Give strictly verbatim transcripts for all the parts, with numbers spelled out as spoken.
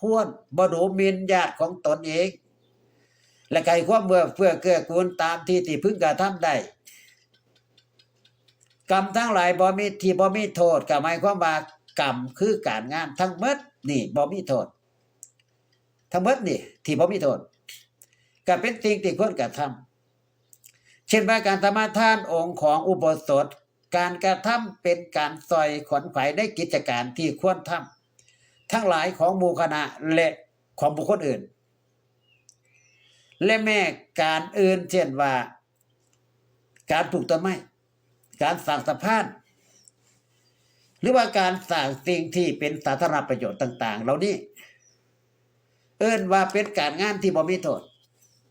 ควร บ่ดูหมิ่นญาติของตนเอง และให้ความเอื้อเฟื้อเกื้อกูลตามที่ที่พึงกระทำได้ กรรมทั้งหลายบ่มีที่บ่มีโทษ ก็หมายความว่ากรรมคือการงานทั้งหมดนี่บ่มีโทษ ทั้งหมดนี่ที่บ่มีโทษ ก็เป็นสิ่งที่ควรกระทำ เช่นว่าการสมาทานองค์ของอุโบสถ การกระทำเป็นการซอยขวนขวายในกิจการที่ควรทำทั้งหลายของหมู่คณะและของบุคคลอื่น และแม้การอื่น เช่นว่า การปลูกต้นไม้ การสร้างสะพาน หรือว่าการสร้างสิ่งที่เป็นสาธารณประโยชน์ต่างๆ เหล่านี้ เอิ้นว่าเป็นการงานที่บ่มีโทษ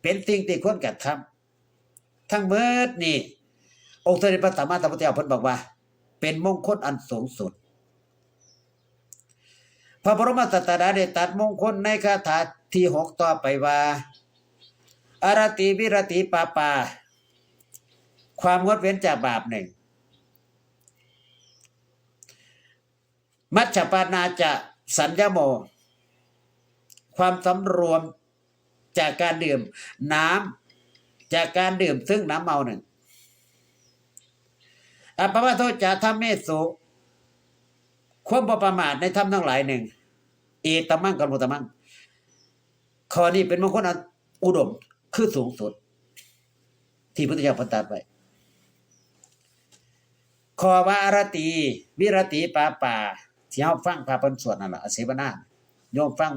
เป็นสิ่งที่ควรกระทำ ทั้งหมดนี่ องค์สมเด็จพระสัมมาสัมพุทธเจ้าเพิ่นบอกว่า เป็นมงคลอันสูงสุด พระบรมศาสดาได้ตรัสมงคลในคาถาที่หกต่อไปว่า อารติวิรติปาปา ความงดเว้นจากบาปหนึ่ง มัชฌปานาจะสัญญโม ความสำรวมจากการดื่มน้ำ จากการดื่มซึ่งน้ำเมาหนึ่ง อัปปมาโทจาธรรมเมสุ ความบ่ประมาทในธรรมทั้งหลายหนึ่ง เอตมังกรมุตตมัง ข้อนี้เป็นมงคลอันอุดมคือสูงสุด ที่พุทธเจ้าประทานไว้ ข้อว่าอารติวิรติปาปา ที่เฮาฟังพระเพิ่นสวดนั่นล่ะ อเสวนา โยมฟัง